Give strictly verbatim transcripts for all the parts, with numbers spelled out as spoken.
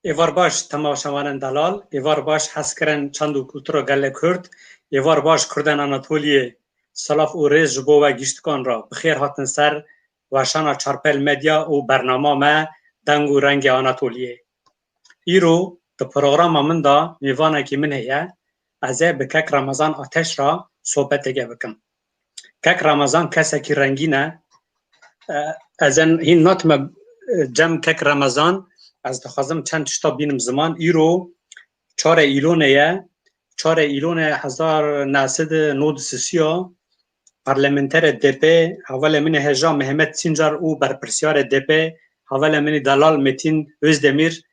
Êvar baş temaşevanên delal, êvar baş hezkirin çand û kultura gelê Kurd, êvar baş Kurdên Anatoliyê, silav û rêz ji bo we giştikan re. Bi xêr hatin ser weşana Çarpel Medya û bernama me Deng û Rengê Anatoliyê. Îro di programa min de mêvanekî min heye, ez ê bi kek Remezan Ateş re sohbeteke bikim. Kek Remezan kesekî rengîn e. E, ez en hîn natime, e, cem kek Remezan, ez dixwazim çend tişta bînim ziman. Îro çarê Îlonê ye. Çarê Îlonê hezar neh sed û nod û sisiya parlamenterê D P, hevalê min ê hêja Mehmet Sincar û berpirsiyarê D P, hevalê min ê delal Metin Özdemir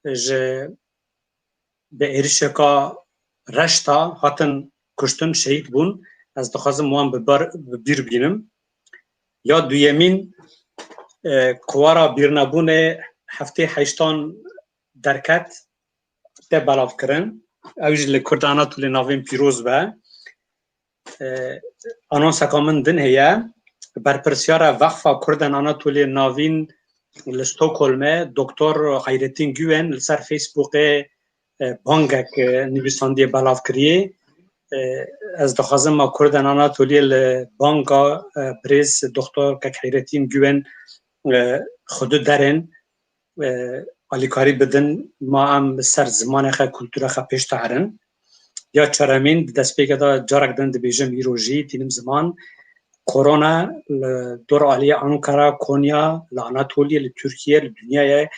ji bi êrişeka reşta hatin kuştin, şehîd bûn. Ez dixwazim wan bi bar, bi bîr bînim. Ya duyemîn, e, kuwara bîrnebûnê heftê heştan derket, te belav kirin. Ew jî li Kurda Anatolê navên pîroz be. E, anonseka min din heye. Berpirsyara Veqfa Kurdan Anatoliyê Navîn li Stockholmê, Doktor Hayrettin Güven, li ser Facebookê, e, bangek, e, nivîsandiye, belav kiriye. E, ez dixwazim ma Kurdan Anatoliyê li banga, e, birêz Doktor Kek Hayrettin Güven, e, xwe du derin, e, alîkarî bidin, ma em li ser zimanê xwe, kultura xwe pêş de herin. Ya çaremîn, di destpêkê de carek din dibêjim, îro jî tînim ziman, korona li dor aliyê Ankara, Konya, li Anatoliyê, li Tirkiye, li dinyayê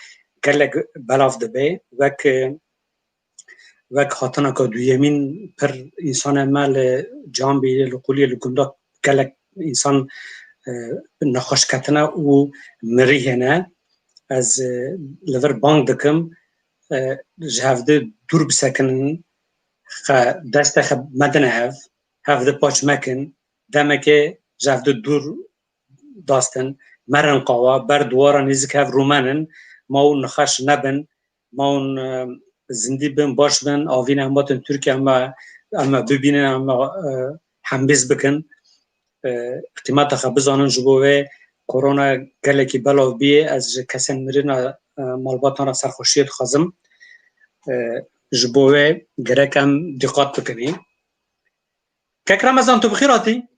gelek belav dibe. Wek, wek hatineka duyemîn pir însanê me li Cihanbîlê, li Quliyê, li gunda gelek însan, e, nexweş ketine û mirî hene. Ez, e, li vir bang dikim, e, ji hevdi dûr bisekinin, xe, destê xe medine hev, hevdi paç mekin, demekê ji hevdi dûr dastin, merin qawa, ber diwara nêzik hev rûmenin, ma hûn nexweş nebin, ma hûn, e, zindî bin, baş bin, avîne em hatin Tirkiye, em, em bibînin, em, e, hembêz bikin. E, qîmeta xwe bizanin, ji bo wê korona gelekî belav bîye. Ez ji kesên mirîna, e, malbatan re serxweşiyê dixwazim. E, ji bo wê gerek em dîqat bikin. Kek Remezan, tu bi xêr hatî?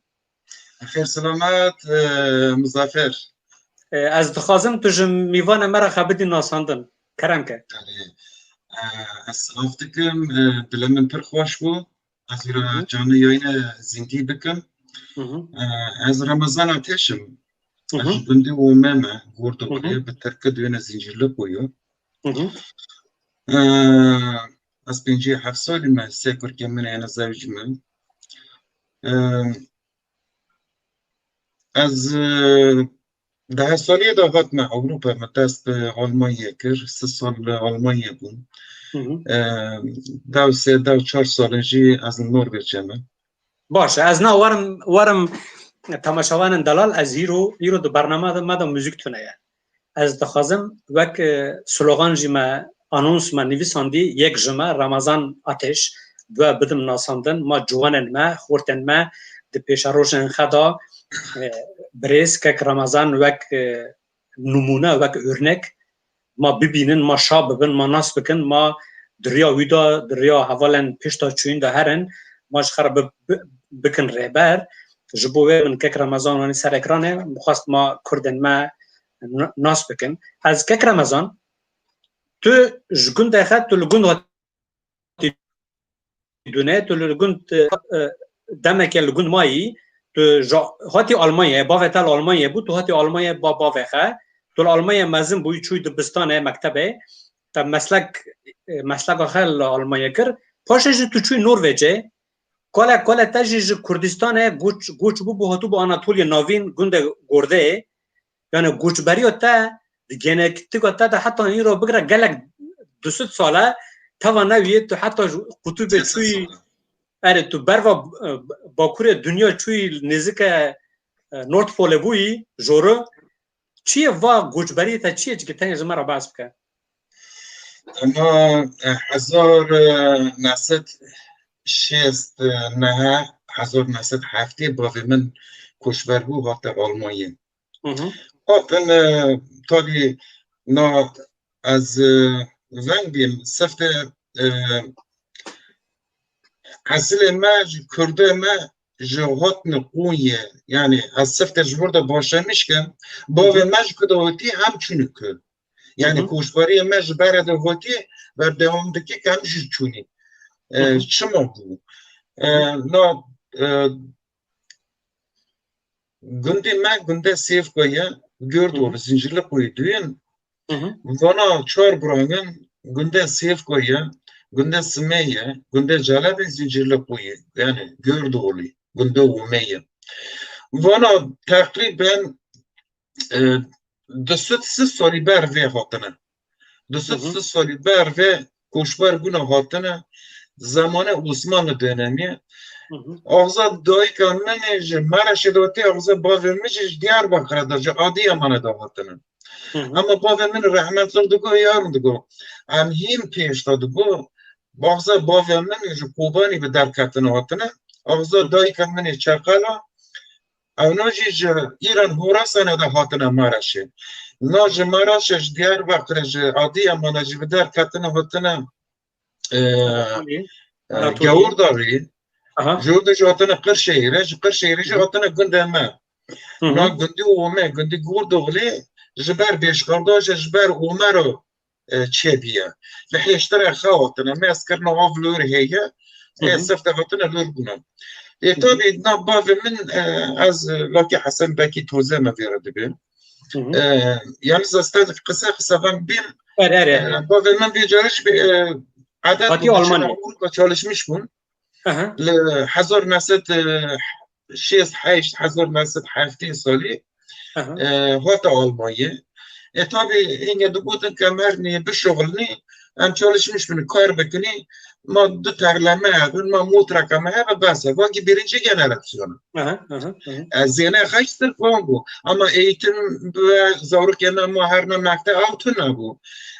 Xêr selamet, e, Muzaffer. E, ez dixwazim tu ji mîvanê me re xwe bidî nasandin. Kerem ke. Erê, e, ez silav dikim, e, dilê min pir xweş bû. Ez îro Hı hı. canlı yayını zindî bikim. Hı hı. E, ez Ramazan Ateş im. Hı Ez hı. ji gundê Ome me, Hı hı. Gordoxê, bi tirkî dibêne Zincirlikuyu. Hı hı. E, ez pêncî heft salî me, sê kurkê min hene, zewicî me. E, ez, e, deh saliyê de hatime Ewropa, me dest bi Almanyayê kir, sê sal li Almanyayê bûm. Hı hı. E, dew sê, dew çar sal in jî ez li Norveçê me. Baş e, ez na werim, werim temaşevanên delal, ez îro, îro di bernama de me de muzîk tune ye. Ez dixwazim wek, e, slogan jî me, anons me nivîsandî, yek ji me, Ramazan Ateş, bi we bidim nasandin, ma ciwanên me, xortên me di pêşerojên xe de, e, birêz kek Ramazan wek, e, nimûne, wek örnek, ma bibînin, ma şa bibin, ma nas bikin, ma di riya wî de, di riya hevalên pêşda çûyîn de herin, ma ji xwe re bi-, bi-, bikin rêber. Ji bo wê min kek Remezan anî ser ekranê, min xwest ma kurdên me n-, nas bikin. Ez kek Remezan, tu ji gundê xe, tu li gund hatî dune, tu li gund, e, e, demeke li gund mayî, tu ji, hatî Almanyayê, bavê te li Almanyayê bû, tu hatî Almanyayê ba bavê xe, tu li Almanyayê mezin bûyî, çûyî dibistanê, mektebê, te meslek, e, mesleka xe li Almanyayê kir, paşê jî tu çûyî Norveçê, kole, kole te jî ji Kurdistanê goç, goç bû, bû hatû bû Anatolya Navîn, gundê Gordeyê, yani goçberiya te di genetika te de heta îro bigire gelek du sed sal e, teva newiyê tu heta ji qutubê çûyî, erê, tu berva, e, bakurê dinya çûyî nêzike, e, North Pole bûyî, jori. Çi ye va goçberiyê te, çi ye, çike tenê ji me re behs bike? Ema, e, hezar neh sed şêst neh, hezar neh sed heftê bavê min koçber bû, hate Almanyê. Hı hı. Hatin, e, talî na ez, e, veng bîm, sifte, e, esilê me ji Kurdê me ji hotne Qûnyê, yani ez sifte ji burada başlamış kim, bavê me ji ku de hotî hem çûnî ku. Yani Hı hı. koçberiyê me ji berê de hotî berdewam dike, kem jî çûnî. E, Hı hı. çima bû? E, na, e, gundê me, gundê Sêvko ye, Gurdo Hı hı. bi Zincirlikuwê duyin. Hı hı. Vana çar birangin, gundê Sêvko ye, gundê Simê ye, gundê Celebê Zincirlikuwê, yani Gurdoğlu, gundê Umê ye. Vana teqrîben e, du sed sî salî ber vê hatine. Du sed Hı hı. sî salî ber vê koçber bûne hatine. Zamanê Osmanlı dönemî. Hı hı. Axza dayika min ê ji Maraşê de hatî, axza bavê min jî ji Diyarbakirê de, ji Adiyamanê de hatine. Hı hı. Ama bavê min rehmetlik digo, yarın digo. Em hîn pêş de digo. Axza bavê min ji Kobanî bi derketine hatine. Axza Hı. dayika min ê Çeqela. Ewna jî ji Îran Horasanê de hatine Maraşê. Na ji Maraşê, ji Diyarbakirê, ji Adiyamanê jî bi derketine hatine, e, Hı. e, Anatoliye. Gewurdaxî. Aha. Ji orada jî hatine Qirşehîrê, ji Qirşehîrê jî Hı. hatine gundê me. Hı hı. Na gundî Ome, gundî Gurdoğlu ji ber Beşkardaşê, ji ber Omero e, çêbûye. Li hêştirê xwe hatine, me ez kirine av lor heye, Hı hı. e, sifte hatine lor bûne. E, Hı hı. tabî, na bavê min, e, ez, e, lakî Hesen belkî toze me vê re dibe. Hı hı. E, yalnız ez te qise qise veng bîm, Er, er, er. e, bavê min vê carê jî, e, edet Hatî bû, diçûn Almanya. Avrupa çalışmış bûn. Aha. Li hezar neh sed şêst heşt, hezar neh sed heftê salî, Aha. e, hate Almanyê. E, tabî, hînge digotin ke em herinê bişuxulnî, em çalışmiş bin, kar bikinî, ma du terle me hebin, ma motreke me hebe, bes e. Vakî birinci generasyonu. Aha, aha, aha. E, zêne xeş sirf wan bû. Ama eğitim ve zarokê me ma herine mekte ew tune bû.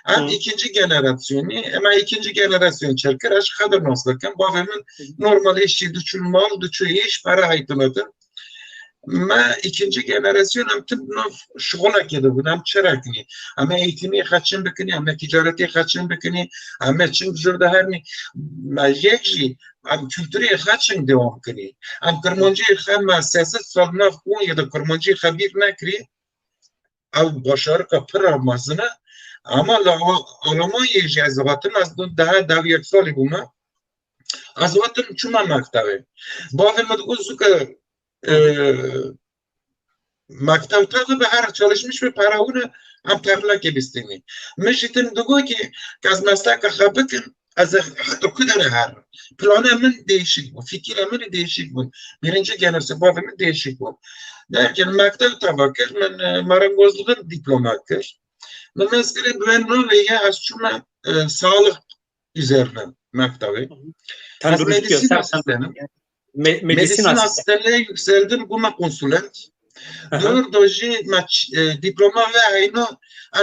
Em Hı. ikinci generasyonî, em ikinci generasyon çêkir, ez xedir nas dikim. Bavê min Hı. normal îşçî diçû mal, diçû îş, pere heytinotin. Me ikinci generasyon em tim nav şixulekê de bûn, em çi rekinî. Em eğitimî xeçin bikinî, em ticaretî xeçin bikinî, em çin jir de hernî. Me yek jî, em kültürê xeçin devam kinî. Em kirmancî xe me sê sed sal nav Konyê de kirmancî xe bîr nekirî. Ew başarika pir a mezin e. Ama li Al-, Almanyayê jî ez hatim, ez dû dehe dev yek salî bûme. Ez hatim çûme mektevê. Bavê min digot, zûke, e, mektev tevî be, her çalışmiş be, pere hûn e, em terlekê bistînî. Min jî tim digot ki, ke ez mesleka xwe bikim, ez ê heta ku derê herim. Plana min değişik bû, fikira min değişik bû. Birinci generasyona bavê min değişik bû. Derken mektev teva kir, min, e, marangozlığın diploma kir. Min mezgirê bi wê navê ye, ez çûme, e, sağlık üzerine mektevê. Hı hı. Ez Tenduristî medîsîn ya, ser asistenim. Me-, medîsîn Medîsîn asistenliğe yükseldim, bûme konsulent. Aha. Dor do jî me ç-, e, diploma ve heyno,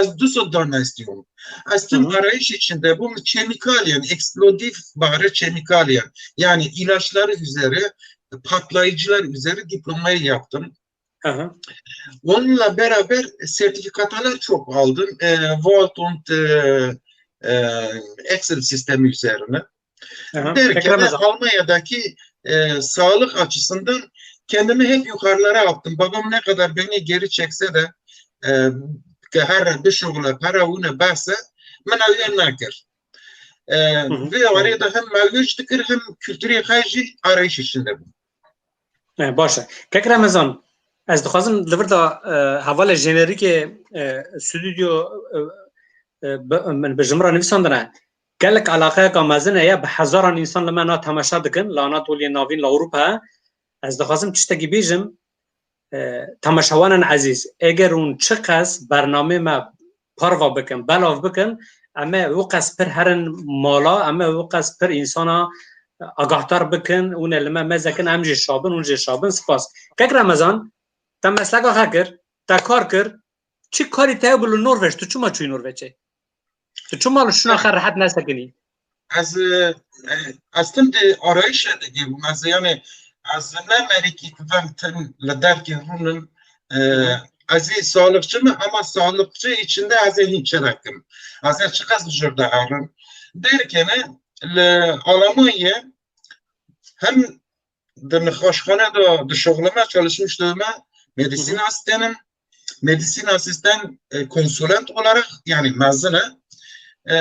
ez du sed dane istiyorum. Ez tim Hı hı. arayış içinde bûm, çemîkaliyan, eksplozîf bahre çemîkaliyan, yani ilaçları üzeri, patlayıcılar üzeri diplomayı yaptım. Aha. Onunla beraber sertifikalar çok aldım. E, Vault und, e, e, Excel sistemi üzerine. Aha. Derken Tekrar de Almanya'daki, e, sağlık açısından kendimi hep yukarılara attım. Babam ne kadar beni geri çekse de, e, ke her bir şoğla para une bahse, min ew nekir. E, Hı hı. Vê arê de hem mewûj dikir hem kültürê xwe jî arayış içinde bû. E, baş e. Kek Remezan, ez dixwazim li vir de, e, hevalê jenerîkê, e, stûdyo, e, e, bi, min bi ji min re nivîsandine. Gelek eleqeyeka mezin heye, bi hezaran însan li me na temaşe dikin, li Anatoliyê Navîn, li Ewropa. Ez dixwazim tiştekî bêjim, e, temaşevanên ezîz, eger hûn çiqas bernameyê me parve bikin, belav bikin, em ê wiqas pir herin mala, em ê wiqas pir însana agahdar bikin, hûn ê li me meze kin, em jî şa bin, hûn jî şa bin. Spas. Kek Remezan, te mesleka xwe kir, te kar kir, çi karî te bû li Norveç, tu çima çûyî Norveçê? Tu çima li şûna xwe rehet nesekinî? Ez, e, ez tim di arayişê de bûm. Ez, yani, ez ne merîkî ki veng tim li derkê rûnim, e, Hı hı. Ez ê sağlıkçı me, ama sağlıkçı içinde ez ê hîn çi rekim. Ez ê çiqas jir de herim. Derkene li Almanya hem di nexweşxane de dişuxulime, çalışmış dibime, medisîn asistenim, medisîn asisten, e, konsulent olarak, yani mezine, e,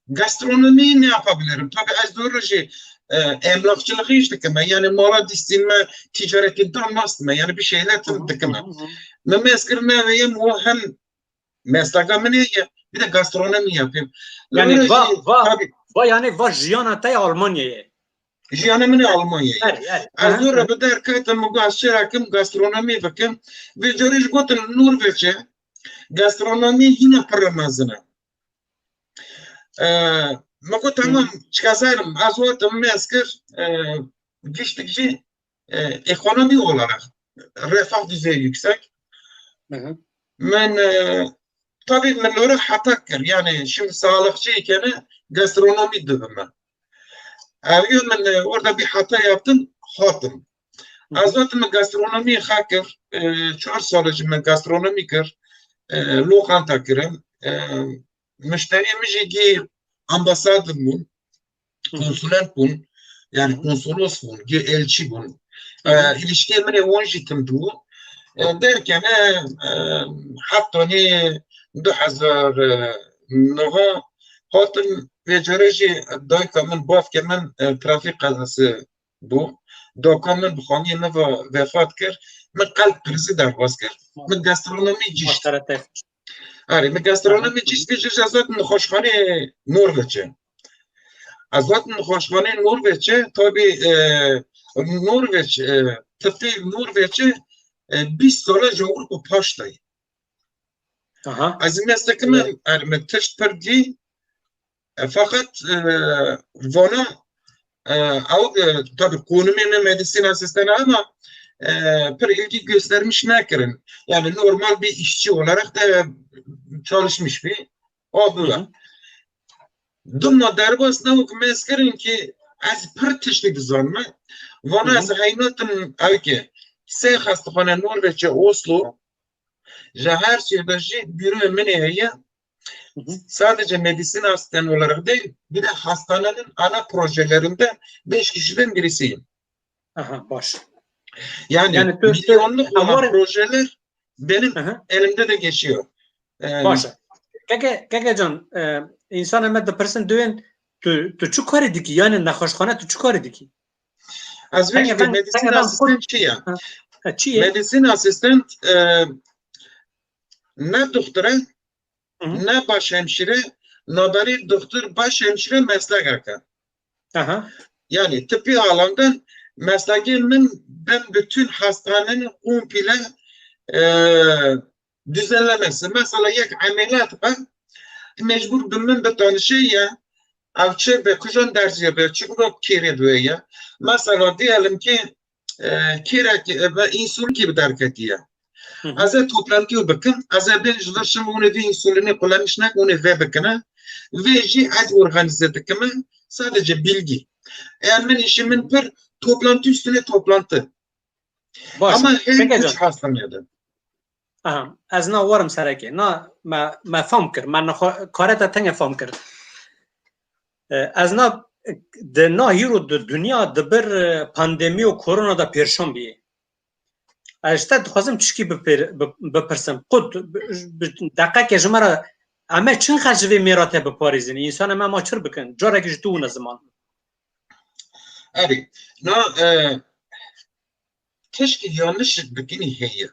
gastronomi ne yapabilirim? Tabii ez doğru jî, e, emlakçılığı iş dikime. Yani mala distîn me, ticaretin tam mastime. Yani bir şeyler tam dikime. Me meskir ne ve yem o hem mesleka min heye, bir de gastronomi yapayım. Yanî va, va, tabii, va yanî va jiyana te ya Almanyayê. Jiyana min ya Almanyayê. Her, her. Ez zor bi derketim, min got ez çi rekim, gastronomi bikim. Vê carê jî gotin Norveç'e gastronomi hîna pir mezin e. Ee, min got tamam, çika zarim, ez wetim meskir, e, giştik jî, e, ekonomi olarak refah düzeyi yüksek. Hı hı. Min, e, tabii min orada hata kir. Yani şimdi sağlıkçı iken gastronomi dibime. Ev yıl min, e, orada bir hata yaptım, hatim. Hı hı. Ez zaten min gastronomi xwe kir, e, çar sal jî min gastronomi kir, e, lokanta kirim. E, müşteriyê min jî gî ambasadır bûn. Konsulent bûn, yani konsolos bûn, gê elçî bûn. E, ilişkiyê min ê wan jî tim bû. E, derkene, e, heta nê du hezar neh hatim vê carê jî dayika min, bavkê min, e, trafîk qezası bû. Daka min bi xaniyê min ve vefat kir. Min qelb krizi derbas kir. Min gastronomi cîşt. Erê, min gastronomi cîşt, vê jî ez hatim nexweşxanê Norveçê. Ez hatim nexweşxanê Norveçê, tabii, e, Norveç, e, tıbbê Norveçê, e, bîst sala ji Ewropa paş de ye. Aha. Ez meslekime, yani, erê, min tişt pir dî, e, fakat, e, vana, e, ew, e, tabii konumê ne medisîn asisteni ama, e, pir ilgi göstermiş nekirin. Yani normal bir işçi olarak da çalışmış bir oldular. Hı hı. Duma derbas ne wek mezkirin ki ez pir tiştî dizanme. Vana, hı hı, ez heynatim ew ki sê xastexane Norveç'e Oslo, ji her sê de jî büroyê min heye. Hı hı. Sadece medisîn asisten olarak değil, bir de hastanenin ana projelerinde beş kişiden birisiyim. Aha, baş. Yani, yani tu, milyonluk olan projeler benim, aha, elimde de geçiyor. Ee, baş. Keke, Keke can, e, însan me dipirsin duyên, tu, tu çi karî dikî? Yani nexweşxane tu çi karî dikî? Ez vê jî medisîn asistent çi ye? Ha, ha, çi ye? Medisîn asistent, e, ne doktor e, hı hı, ne baş hemşire, naberî doktor, baş hemşire meslekek e. Aha. Yani tıbbi alandan meslekê min, ben bütün hastanenin komple, e, düzenlemesi. Mesela yek ameliyat be, mecbur bi min bitanişe ye, ev çi be, kujan derziye be, çi kîrê duye ye. Mesela diyelim ki, e, kîrek, e, ve insulin ki bi derketiye. Hı hı. Ez ê toplantiyo bikim, ez ê bên ji vir şim, hûn ê vê insulînê kulemiş nek, hûn ê vê bikine. Vê jî ez organize dikime, sadece bilgi. Eğer min işi min pir toplantı üstüne toplantı. Baş. Ama hem Peki güç can. Hastanede. Aha, ez na warim serekê. Na me, me fam kir. Me nexwe-, kareta tenge fam kir. E, ez na, de na hîro di dünya di bir, e, pandemi û korona de pêrşan bî. Ez ji te dixwazim tişkî bipêr-, bi-, bipirsim. Qut, bi, bi deqeke ji me re, em ê çinqas ji vê mêra te biparêzin? Însanê me ma çir bikin? Carekî ji tu wine ziman. Erê, na, e, tişkî yanlış bikinî heye.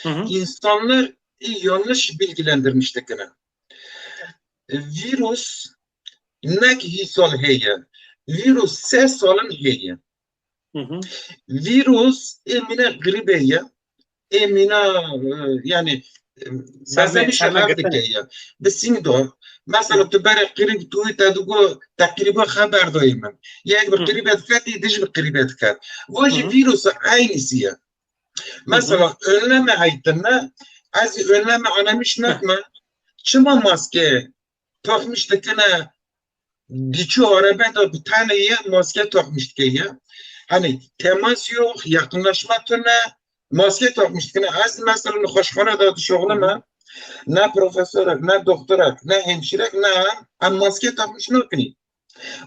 Hı hı. İnsanlar yanlış bilgilendirmiş dikine. Virüs nek hî sal heye. Virüs sê salin heye. Hı hı. Virüs ê mîna grîbê ye. Ê mîna, e, yani, e, sermê, bezemî sermê şeher girtin dike ye. Bi sîng do. Mesela tu berê qirîb tu te digo te qirîba xeber doyê min. Yek bi Hı. Qirîbe diketî, dij bi qirîbe diket. Vo jî Hı hı. Vîrusa eynîsî ye. Hı hı. Mesela önleme heytine, ez önleme anamiş nekme. Çima maske takmış dikine, diçû arebe de bi tenê ye, maske takmış dike ye. Hani temas yok, yakınlaşma tune, Maske takmış dikine. Ez mesela nexweşxane de dişoxlime. Ne profesorek, ne doktorek, ne hemşirek, ne em, em maske takmiş nakinî.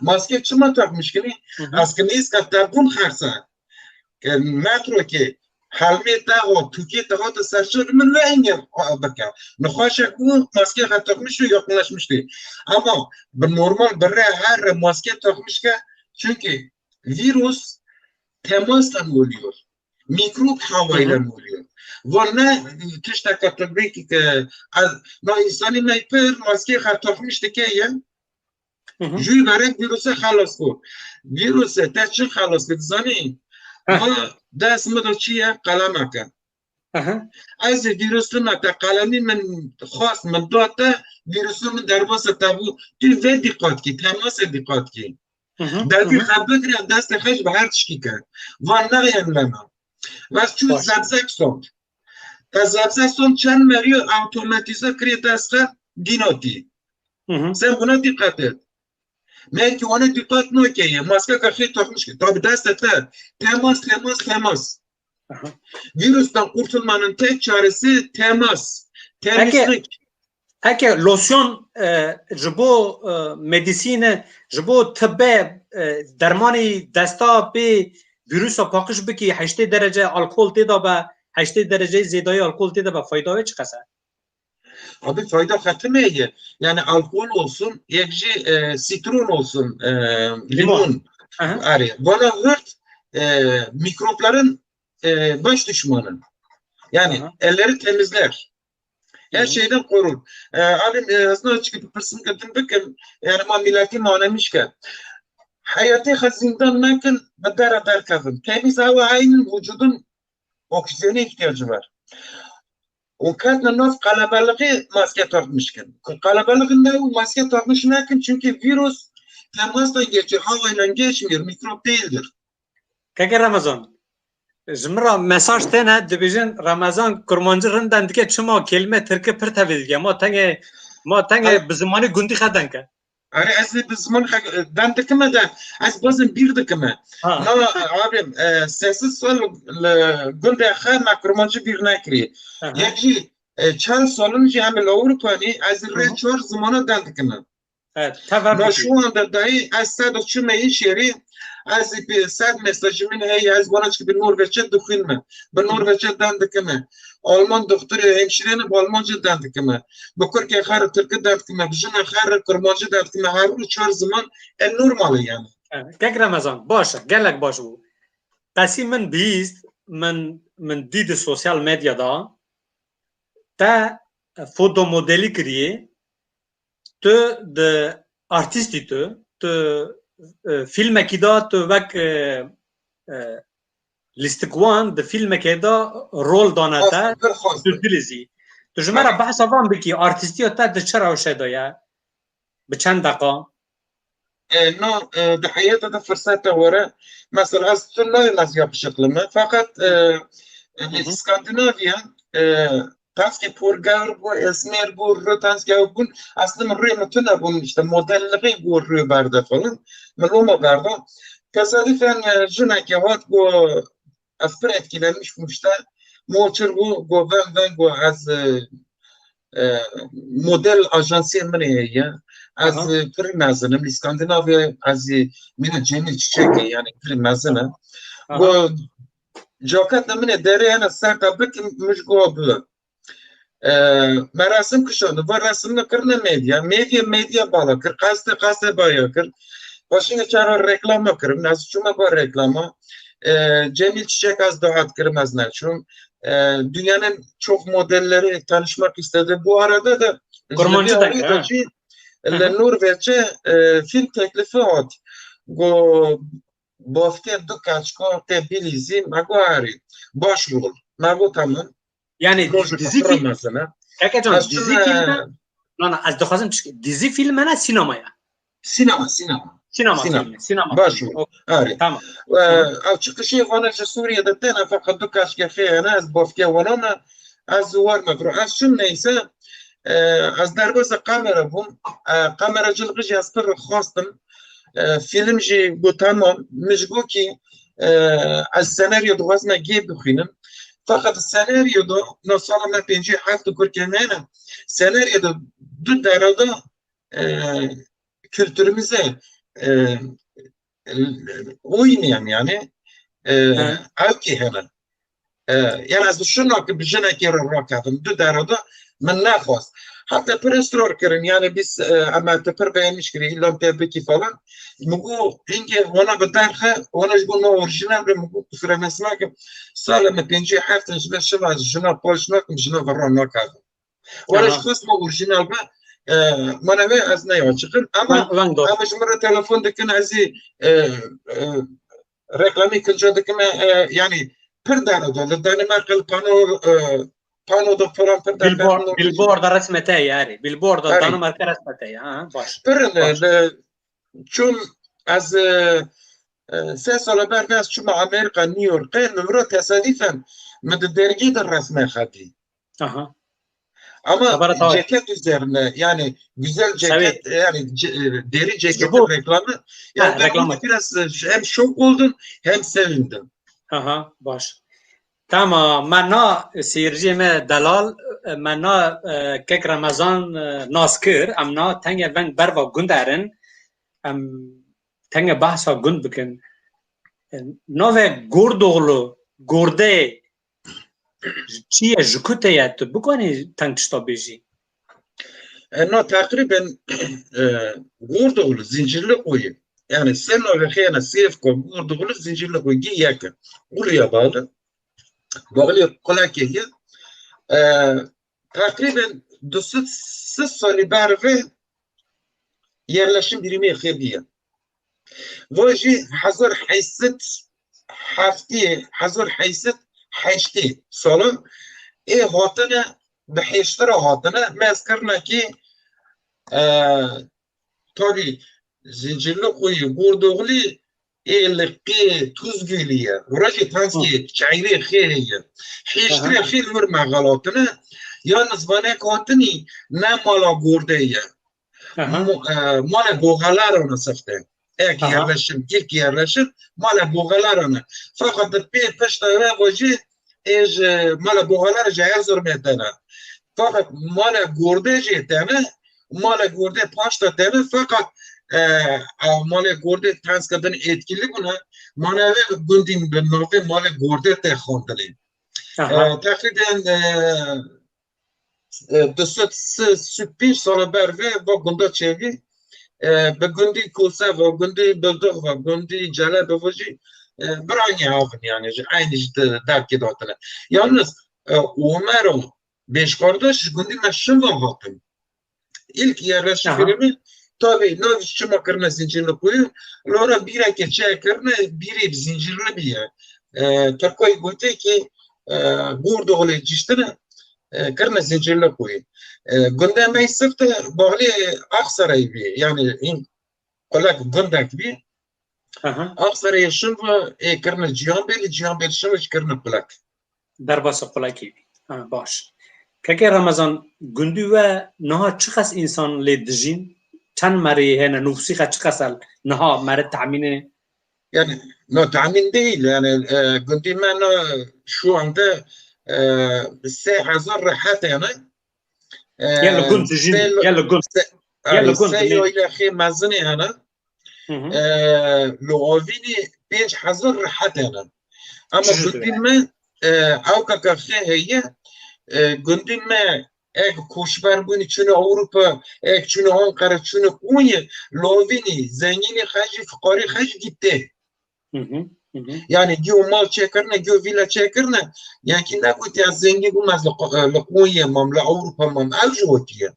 Maske çima takmiş kinî? Hı hı. Ez kinî îska te bûn xerse. Ke metro ke helmê te got, tûkê te hate serşor min ve engel bike. Nexweşek bû, maske takmış ve yakınlaşmıştı. Ama bi normal bir re her re maske takmış ke, çünkü virüs temastan oluyor. Mikrop havayla oluyor. Van ne tişteka tıbbi ki, ki, az, na insanı ne pir maske takmış dike ye. Hı hı. Jû berek vîrusê xelas bû. Vîrusê te çi xelas bû, dizanî? Heh. Ma dest min de çi ye? Qelemek e. Aha. Ez ê vîrusê me te, qelemî min xwest, min da te, vîrusê min derbasê te bû. Tu vê dîqat kî, temasê dîqat kî. Hı hı, Devî hı hı. xwe bigire, destê xwe ji bi her tişkî ke. Van nexyen lena. Bes çû Baş. zebzek sond. Te zebzek sond çend meriyo awtomatîze kiriye dest xwe dînotî. Hı hı. Sen buna dîqet et. Merkî wana dîqet nokeye. Maskeka xê takmış ke. Tabi destê te. Temas, temas, temas. Aha. Vîrustan kurtulmanın tek çaresi temas. Peki, Temizlik. Eke losyon, e, ji bo, e, medîsîne, ji bo tibbe, e, dermanî desta pê vîrusa paqij bikî, heştê derece alkol tê de be, heştê dereceyê zêdayî alkol tê de be, fayda wê çiqas e? Abi fayda xetimê ye. Yani alkol olsun, yek jî, e, sitron olsun, e, Limon. limon. Aha. Arê, bana hurt, e, mikropların, e, baş düşmanı. Yani Aha. elleri temizler. Her Hı hı. şeyden korur. E, alim, e, ez ne çıkıp pirsım gittim bikim. Yani ma milleti manemiş ke. Hayatê xwe zîndan nekin, bi dera derkevin. Temiz hava aynı vücudun oksijene ihtiyacı var. O katına nas kalabalığı maske takmış kin. Kalabalığında o maske takmış nekin çünkü virüs temasla geçiyor, havayla geçmiyor, mikrop değildir. Keke Ramazan, ji min re mesaj têne, dibêjin Ramazan kurmancî rind dendike, çima kelime tirki pir tevlî dike. Ma tengê, ma tengê Ay. bi zimanî gundî xwe deng ke. Erê, ez ê bi zimanî xwe deng dikime de, ez bazin bîr dikime. Ha. Na, abim, e, sê sed sal li gundê xwe me kurmancî bîr nekirî. Aha. Yek jî, e, çend salin jî em li Ewropa nî, ez rê Hı hı. çar zimana deng dikime. Evet, tever Ma bikî. şu anda dahi ez sed û çimê îşêrî, ez ê bi sed mesajî min heye, ez vana çi bi Norveçe dixwînme. Bi Norveçe deng dikime. Alman doktorê hemşirêne bi Almanca deng dikime. Bi kurkê xwe re Tirki deng dikime, bi jinê xwe re Kurmancî deng dikime. Her rû çar ziman e normal e yani. Evet, kek Remezan, baş e, gelek baş bû. Qesî min bihîst, min, min dî di sosyal medyada, te fotomodelî kiriye, tu di artîstî tu, tu, e, fîlmekî de tu wek, e, e, lîstikwan di fîlmekê de rol dane te, Xwest, pir xwest. tu dilîzî. Tu ji me re Belê. behsa van bikî, artîstiya te di çi rewşe de ye? Bi çend deqa? E, no, e, di heyata de firsete were. Mesela ez tu nayê ez yakışıklı me. Fakat, e, e, Hı hı. Skandinavya, e, Tanskê por gewr bû, esmer bû, rû tanskê ew bûn. Aslında min rûyê min tune bûn, işte modelliği bû rûyê berde falan. Min loma berda. Tesadüfen, e, jinekê hat got, ez pir etkilenmiş bûm işte. Moçir bû, got ven ven got ez, e, e, model ajansê min heye. Ez, Aha. e, pir mezin im. Li Skandinavya ez, e, mîna Cemil Çiçek e, yani pir mezin im. Aha. Got, caketê min ê derê hene ser te bikim, min ji got bi. E, merasim kişand, va resimini kirine medya. Medya, medya bala kir, qestê, qestê baya kir. Paşê çara reklama kirin, ez çûme ba reklama. E, Cemil Çiçek ez davet kirim, ez neçûm. E, dünyanın çok modelleri tanışmak istedi. Bu arada da Kurmancî ji deng, ha. Norveç'e, Hı hı. Norveç'e, e, film teklifi hat. Go bafte du kaçko te bilîzî, me go erê. Baş rol. Me go tamam. Yani Roj dizî pir film. Mezin e. Keke can, Ez dizî çûme film e? Na, na, ez dixwazim çi-, dizî film e ne, sînema ye? Sînema, sînema. Sînema Sînema. filmi, sînema Baş filmi. rol. Okey, Erê. tamam. E, Hı. ew çıkışê vana ji Sûriyê de têne, feqet du kaçkê xê hene, ez bafkê wana me, ez warme bro. Ez çûm neyse, e, ez derbasa kamera bûm. E, kameracılığı jî ez pir xwestim. E, film jî got tamam. Min ji got ki, e, ez senaryo dixwazime gê bixwînim. Fakat senaryoda, no sala me pêncî heft û kurkê me ne, senaryoda du derede, e, kültürümüze, e, oynayan yani, e, He. Ew ki hene. E, yani ez şuna ki bi jinekê re rakevim, du derede min nexwast. Hatta pir israr kirin, yani biz, e, ama te pir beğenmiş kiri, illa te biki falan. Min got, hingê wana bi derxe, wana ji bo me orijinal be, min got, kusura me nakim, sala me pêncî heft in ji me şiva jina paş nakim, jina ve ra nakevim. Wala ji Aha. xwest me orijinal be, e, mana wê ez neya çiqin. Ama, Weng, weng dor. Ama ji min re telefon dikin, ez ê, e, e, reklamî kinca dikim, e, e, yani pir derede, li Danimarka li pano, e, pano de falan pir derede. Billboard, billboard da resme te yani. Billboard da Erê. Danimarka resme te ya. Ha, baş. Pir, e, Baş. Li, çûm ez, e, e, sê sala ber ez çûm Amerika, New York. Qey li vir tesadüfen min di dergî de resme xetî. Aha. Ama Xebera tamam. Ceket üzerine, yani güzel ceket, Sevê. Yani ce-, e, deri ceketin Ji bo reklamı. Yani Ha, ben reklamı. Ona biraz, e, hem şok oldum hem sevindim. Aha, baş. Tamam, me na seyirciyê me delal, e, me na, e, kek Remezan, e, nas kir, em na tenge veng berva gund erin, em tenge behsa gund bikin. E, navê Gordoğlu, Gordê Çi ye, ji ku te ye, tu bikanî teng tişta bêjî? E, na teqrîben, e, Gordoğlu, Zincirlikuyu. Yani sê navê xêne Sêvko, Gordoğlu, Zincirlikuyu, gî yek e. Uluya bağlı. Bağlı Kulakê ye. E, teqrîben du sed sî salî ber vê yerleşim birimê xê bîye. Vo jî hezar heyşt sed heftê, hezar heyşt sed heştê sala ê hatine, bi hêştira hatine, me ez kirine ki, e, tabî Zincirlikuyu, Gordoğlu, ê li qê Tuzgulî ye. Ora jî tanskê çeyrê xê heye. Hêştirê Aha. Xê li wir me xelatine. Yalnız vanek hatinî ne mala Gordê ye. Aha. Mo-, e, mala Boğalarana sifte. Ek Aha. Yerleşim, ilk yerleşim mala Boğalarana. Fakat di pê pişta ve vo jî ê ji mala Boğalara jî Erzurum tene. Fakat mala Gordê jî tene, mala Gordê paşta tene, fakat, e, e, mala Gordê tanska din etkili bûne, mana ve gundî bi navê mala Gordê te xwendinê. Aha. E, teqrîben, e, e, du sed sî pênc sala ber vê va gunda çêvî, e, bi gundî Kose va, gundî Bildox va, gundî Celebe va jî, e, biranî havin yani, ji eynî ji de-, derkê datine. Yalnız, e, Omero Beşkardaş ji gundî me Şinva hatin. İlk yerleşim Aha. Birimi, tabii, nav çima kirine Zincirlikuyu, lora bîrekê çi kirine, bîrê bi Zincirli bîye. E, Tirkoyê gote ki, e, Gordoğlu ciştine, e, kirine Zincirlikuyu. E, gundê me sifte bağlı Aksarayê bî. Yani, in kulak gundek bî. Aha. Aksarayê Şinva ê kirine Cihanbêlî, Cihanbêlî Şinva jî kirine kulak. Derbasa kulakî bî. Ha, baş. Kekê Remezan, gundî we niha çiqas însan lê dijîn? Çend merî hene? Nufûsî qe çiqas e niha meri tahmînê? Yani, no, tahmin değil. Yani, e, gundî me no, şu anda, e, sê hezar rehet yani. E, Gel gund dijîn, se-, gel gund. Se-, Gel ay, gund se ne? Yoyle xê mezinê hene. Hı hı. E, li Avînî pênc hezar rehet hene. Ama Çi ji gundî me, e, ew kaka xê heye, e, gundî me ek koçber bûnî çûne Ewropa, ek çûne Ankara, çûne Konya, li Avînî zengînî xwe jî, fiqarî xwe jî gitti. Hı hı, hı hı. Yani giyo mal çêkirine, giyo vîla çêkirine, yekî negotiye zengîn bûm ez li Ko-, li Konya mam, li Ewropa mam, ew jî wekî ye.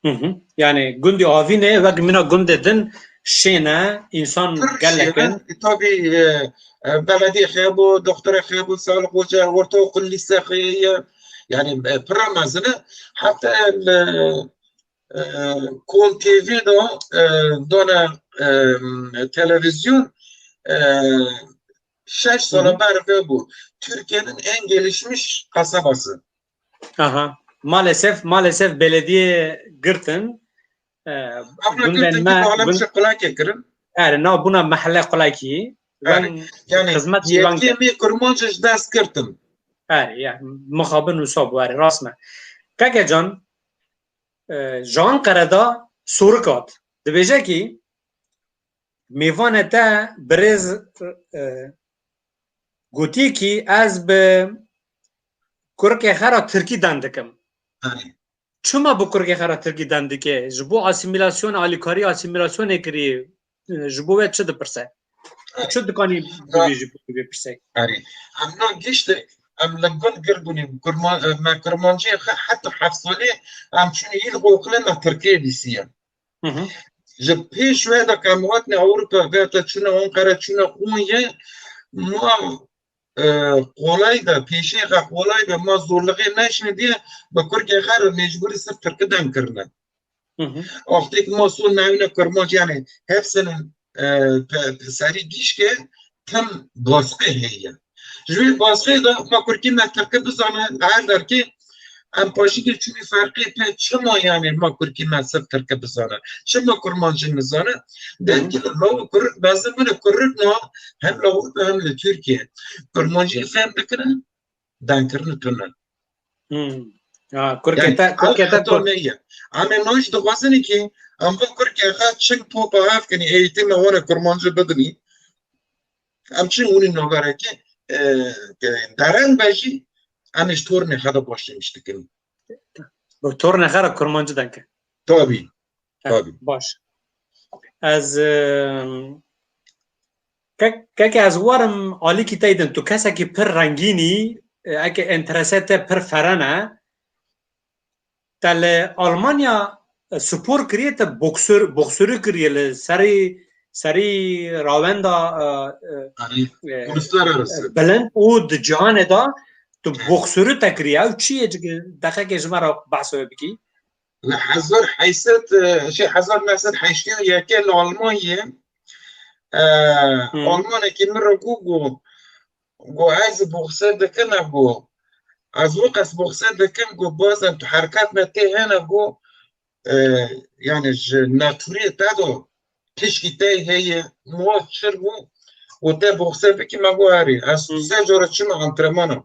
Hı hı. Yani gundî Avînê wek mîna gundê din şêne, însan Pir gelek şêne, in. E, tabii, e, e, belediyê xeyabû, doktorê xeyabû, sağlık ocağı, ortaokul, lise xeye, yani, e, pira mezin e. Hatta, e, e, Kon T V de, e, dona, e, televizyon, e, şeş sala Hı hı. Ber vê bû. Türkiye'nin en gelişmiş kasabası. Aha. Maalesef, maalesef belediye girtin. E, Ama günden girtin me, ki bağlam gün- şu kulak ekirin. Erê, na buna mehle kulakî. Erê. Wen Yani, xizmet jî wan yetkê kir. Me kurmanc ji dest girtin. Erê, ya, mixabin wisa bû, erê, rast me. Keke can, e, ji Anqere de sorik hat. Dibêje kî, mêvanê te birêz, e, gotiye kî ez bi kurkê xwe re tirkî deng dikim. Erê. Çima bi kurkê xwe re tirkî deng dike? Ji bo asîmîlasyon, alîkarî asîmîlasyonê kiriye. Ji bo we çi dipirse? Erê. Çi dikanî bibêjî bi vê pirsê? Erê. Em na giştek, em li gund gir bûnê. Kurma-, me kurmanciyê xwe heta heft salî em çûnê îl qoxilê me tirkiyê nivîsiye. Hı hı. Ji pêş wê de ke em hatine Ewropa, vê te çûne Anqere, çûne Qonyê, ma, e, qolay be, pêşê xwe qolay be, ma zorlixê neşine diye, bi kurkê xwe re mecbûrî sirf tirkî deng kirine. Hı hı. Wextê ki ma sor newine kurmanc, yani hepsinin, e, pe-, serî gişke tim baskı heye. Ji wê baskıyê de ma kurkî me tirkî bizane, her derkê em paşî de çûnî ferqê pê çima, yani ma kurkî me sirf tirkî bizane? Çima kurmancî nizane? Belkî li law û kurik mezin min e, kurik na hem li Ewropa hem li Tirkiye kurmancî fêm dikine, dengkirin tune. Hmm. Ha, kurkê Yani te, kurkê te heta kur- me ye. Em ê noj dixwazin ki em bi kurkê xwe çing topa hev kinî, eğitime wana kurmancî bidinî. Em çi hûnî noverekî, e, e, dereng be jî, em ê ji tornê xwe de başlamiş dikin. Bi tornê xwe re kurmancî deng ke. Tabii. Evet, tabii. Baş. Ez, e, kek-, keke ez werim alîkî te din. Tu kesekî pir rengîn î, e, eke enterese te pir ferene, te li Almanya, e, spor kiriye, te boksör, boksörü kiriye li serî, serî rawenda, e, e, Hani e, uluslararası. E, bilind û di cîhanê de tu boksörü te kiriye. Ew çi ye, deqekê ji me re behsa wê bikî? Li hezar heyşsed, e, şey, hezar neh sed heştê û yekê li Almanyê, e, Hı. Almanekî min re got, got, got, ez boxe dikim, e, got, ez wek ez boxe dikim, got, bazen tu herkat me tê hene, got, e, yani ji naturiyê te de tişkî te heye, muwa çir bû, got, te boxe bikî, me got, erê. Ez Hı. Sê cara çûme antrenmana.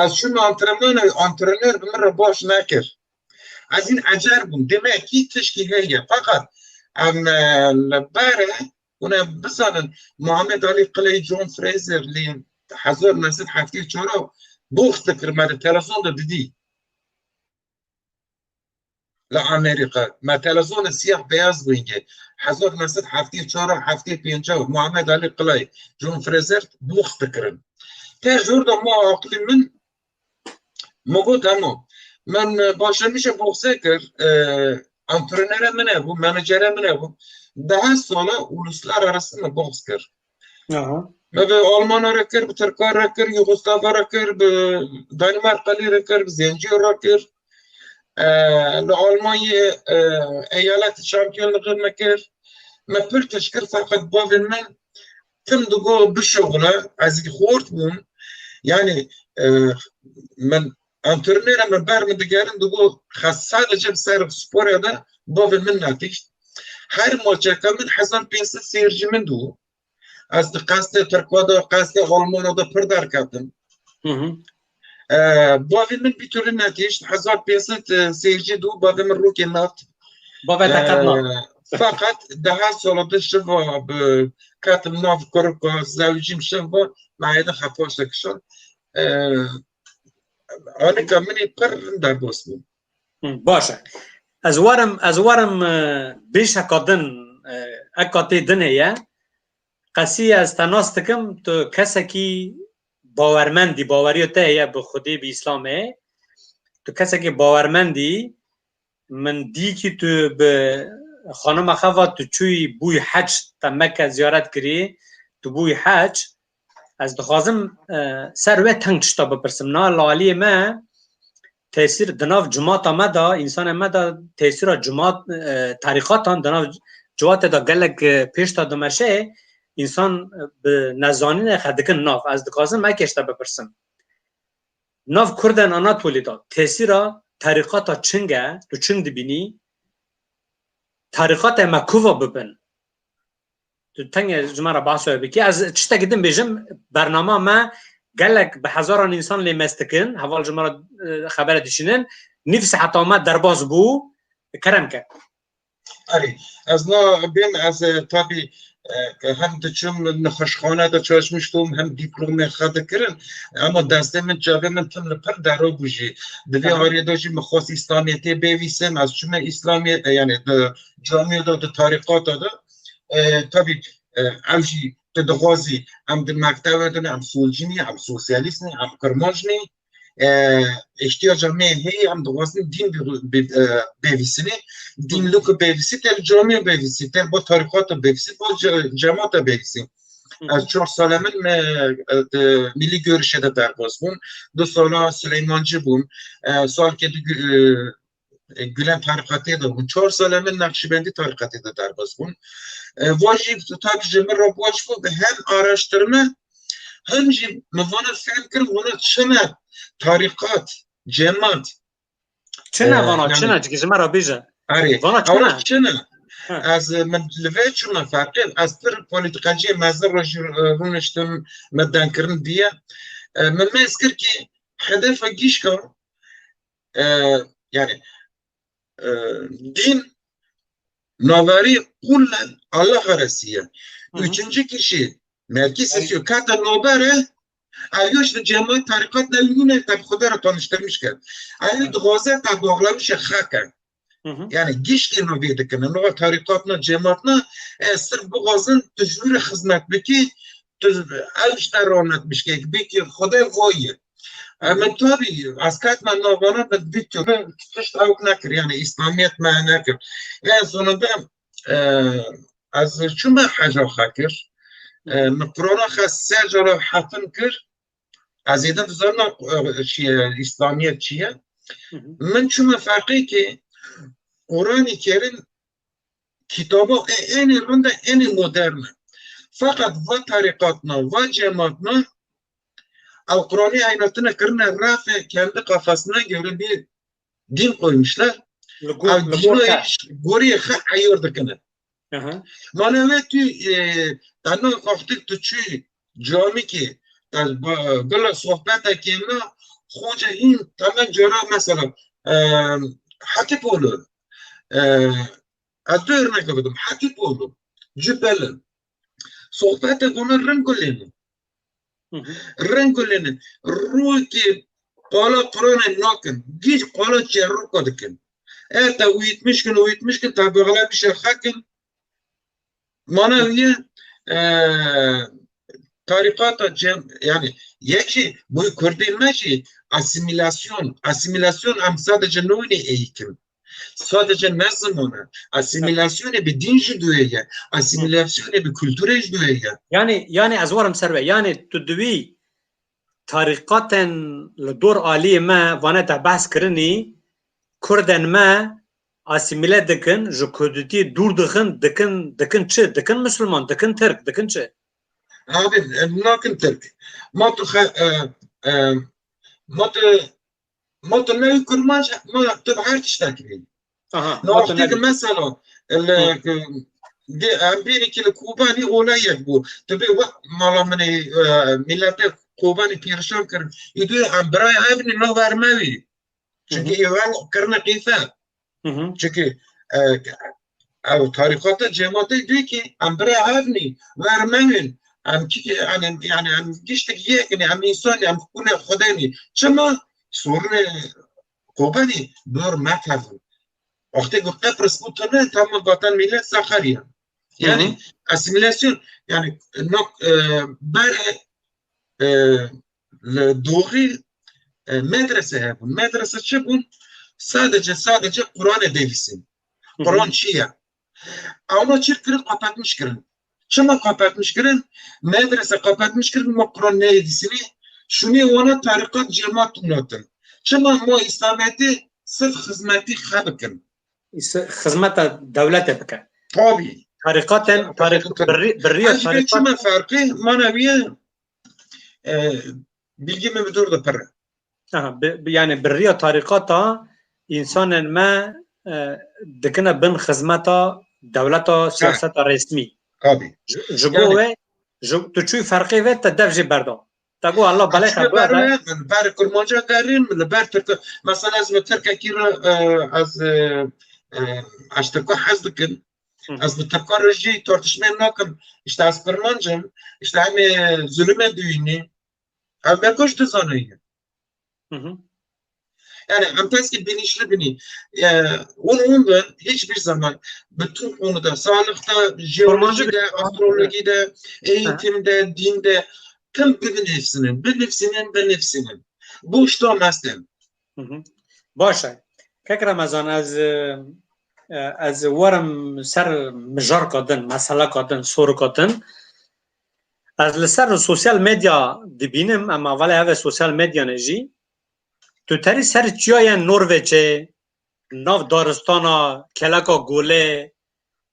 Ez çûme antrenmana, antrenör bi min re baş nekir. Ez hîn ecer bûm. Demekî tişkî heye. Feqet em, e, li ber e, hûn ê bizanin, Muhammed Ali Qiley, John Fraser li hezar neh sed heftê û çar box dikir, me li televîzyon de didî. Li Amerîka. Me televîzyonê siyah beyaz bû hingê. Hezar neh sed heftê û çar, heftê pênc, Muhammed Ali Qiley, John Fraser box dikirin. Te jor de ma aqilî min, min got, hema. Min, e, başlamişe boxe kir, e, antrenere min hebû, menecere min hebû. Deha sala uluslararası min box kir. Aha. Me bi Almana re kir, bi Tirka re kir, Yugoslava re kir, bi Danimarkalî re kir, bi Zenciya re kir. E, li Almanyê, e, Eyaletî Şampiyonluğu me kir. Me pir tişt kir, feqet bavê min tim digo bişuxule, ez ê xort bûm. Yani, e, min antrenera min ber min digerin, digo, xwe sadece bi ser sporê de bavê min netişt. Her maçeke min hezar pênc sed seyircî min dû. Ez di qestê Tirka de, qestê Almana de pir derketim. Hı hı. E, bavê min bir türlü netişt, hezar pênc sed, e, seyircî dû, bavê min rûkê nat. Bavê te qet nat. E, feqet deha sala de şiva bi ketim nav kurika, zewicîm şiva, me hêdî xepaşe kişan. E, alîka min ê pir rind derbas bû. Hı, baş e. Ez werim, ez werim, e, bêşeka din, e, eka tê din heye. Qesî ez te nas dikim, tu kesekî bawermendî, baweriya te heye bi Xwedê, bi Îslamê. Tu kesekî bawermendî, min dî kî tu bi xanima xwe ve tu çûyî bûyî hec, te Mekke ziyaret kirî, tu bûyî hec. Ez dixwazim, e, ser wê teng tişta bipirsim. Na li aliyê me tesîr di nav cimata me de, însanê me de tesîra cimat, e, terîqatan di nav civatê de gelek, e, pêş de dimeşe, însan, e, bi nezanînê xwe dikin nav. Ez dixwazim eke ji te bipirsim. Nav Kurdên Anatolî de tesîra terîqata çing e, tu çing dibînî? Terîqatê me kuva bibin? Tu tengê ji me re behsa wê bikî. Ez tiştekî din bêjim, bernama me Gelek bi hezaran însan lê mest dikin, heval ji me re, e, xebere dişînin. Nîv seheta me derbas bû, kerem ke. Erê, ez na bêm, ez, e, tabî, e, hem diçûm nexweşxane de çalışmiştim, hem dîplomê xwe dikirin, ama destê min, çavê min tim li pir dero bû jî. Di vê Aha. arê de jî min xwest Îslamiyetê bêvîsim, ez çûme Îslamiyet, e, yani di camiyê de, di tarîqata de, e, tabî, e, ew jî tu dixwazî, em di mektebe de ne, em solcî nî, em sosyalîst nî, em kirmanc nî, e, ihtiyaca me heye, em dixwazin dîn bi, bi, e, bêvîsinê. Dîn li ku bêvîsî, te li camiyê bêvîsî, te bo tarîqata bêvîsî, bo ce-, cemata bêvîsî. Hı hı. Ez çar sala min me, e, di Milli Görüşê de derbas bûm. Du sala Sileymancî bûm. E, salkê di, e, e, Gülen tarîqatê de bûn. Çar sala min Naqşîbendî tarîqatê de derbas bûn. E, va jî tabî ji min re baş bû, hem araştirme, hem jî min vana fehm kir, vana çi ne tarîqat, cemat. Çi ne E, vana, yani, çi ne? Çikî ji me re bêje. Erê, Vana çi vana ne? çi ne? Ha. Ez, e, min li vê çûme ferqê, ez pir polîtîkaciyê mezin re jî, e, rûniştim, me dengkirin diye. E, min mêz kir ki hedefa gişka, e, yani, e, dîn naverî kullen Allah arasî ye. Hı hı. Üçüncü kişi, merkez Erê. sesiyo kata nobere, ev yoş de cemaat tarîqat ne lûne te bi Xwedê re tanıştırmış kir. Ev Hı. dixwaze te bağlamışe xak e. Hı hı. Yani giştî navê dikine. Nava tarîqatna, cemaatna, e, sırf bixwazin tu ji wî re xizmet bikî, tu ev işte ranet bişkek bikî, Xwedê voye. Hı hı. E, min tabî, ez ketme navana, min bî tu, min tişt ew nekir, yani İslamiyet me nekir. En sonunda, e, ez çûme heca xwe kir. Hı E, hı. min Qur'ana xwe sê cara hetim kir. Ez êdî dizanim, e, çi ye, İslamiyet çi ye. Hı hı. Min çûme ferqê ki Qur'anê Kerim kitaba e, ênê rind e, ênê modern e. Fakat va tarîqatna, va cemaatna, ew Qur'anê eynatine kirine rafê kendi kafasına göre bir din koymuşlar. Li gor, Ew li dîna gor te. Îş gorî xwe eyar dikine. Aha. Mana ve tu, e, tena wextê tu çû camîkê, te ba-, bila sohbete kêmna, xoce hîn temen cara mesela, e, Hatipolu, e, ez du örnek bidim, Hatipolu, Cübbeli. Sohbete gona ring gulêne. Hı hı. Ring gulêne. Rûkê qala Qur'anê nakin. Gîş qala çerûka dikin. E, te wîtmiş kin, wîtmiş kin, te bixle bişe xekin. Mana wî ye, e, tarîqata cem-, yani, yek jî, bu Kurdê me jî asimilasyon, asimilasyon em sadece nûnê eyikim. Sadece ne ziman e. Asimilasyonê bi din jî duye ye. Asimilasyonê bi kulturê jî duye ye. Yani, yani ez warim ser ve. Yani tu diwî tarîqatên li dor aliyê me vane te behs kirinî, Kurdên me asîmîle dikin, ji Kurdîtiyê dûr dixin, dikin, dikin çi? Dikin Misliman, dikin Tirk, dikin çi? Abi, e, nakin Tirk. Ma tu xe-, e, e, ma tu, ma tu ne Kurmanc, ma tu bi her tiştek bî. Aha, Na ma tu wextê ne ki mesela, e, le, Hı. ki, di, em bêrî ki li Kobanî oleyek bû. Tu bê wek mala min ê, e, miletê Kobanî pêrişan kirin. Îdû em birayê ev nî, na ver me wî. Çünkü Hı hı. êwan kirine qîfe. Hı hı. Çünkü, e, ew tarîqata cemaatê diyor ki, em birê ev nî, ver me win. Em ki, yani, yani, em giştek yek nî, em însan nî, em kulê Xwedê nî. Çima? Sorunê Kobanî dor me kevin. Wextê ku Qeprîs bû tune, tamam vatan millet Sakarya. Yani Hı hı. asimilasyon, yani nok, e, bere, e, li Doğî, e, medrese hebûn. Medrese çi bûn? Sadece, sadece Kur'anê devîsin. Hı hı. Kur'an çi ye? Ama çi kirin? Kapatmış kirin. Çima kapatmış kirin? Medrese kapatmış kirin, ma Kur'an neyê dîsinî. Şunê wana tarikat cemaat natin. Çima ma İslamiyetê sırf xizmetî xe bikin? Îse-, xizmeta dewletê bike. Tabii. Tarîqatên, tarîq-, Tabii. birri-, birriya Ez jî tarîqat- çima ferqê, mana wî ye, e, bilgi min bi dor de pir e. Aha, bi, bi, yani birriya tarîqata însanên me, e, dikine bin xizmeta dewleta, Ha. siyaseta resmî. Tabii. Ji, ji bo Yani wê, ji, tu çûyî ferqê ve te dev jê berda. Te got Allah belê Çi xebû ber be. Min, ber Kurmanca gerîn, li ber Tirk. Mesela ez bi Tirkekî re, e, ez, e, e, ez Tirka hez dikim. Hı. Ez bi Tirka re jî tartışmê nakim. İşte ez Kurmancim, işte em ê zulüme duyunî. Ev me kuş dizanî. Hı hı. Yani em keski bilinçli bini. E, onu ondan hiçbir zaman bütün konuda, sağlıkta, jeolojide, astrolojide, eğitimde, dinde, tüm bilinçsinin, bilinçsinin, bilinçsinin. Boşta mesten. Hı hı. Baş e. Kek Remezan, ez, e, e, ez werim ser mijarka din, meseleka din, sorika din. Ez li ser sosyal medya dibînim, em hevalê hev e sosyal medyanê jî. Tu terî ser çiyayên Norveçê, nav daristana, keleka golê,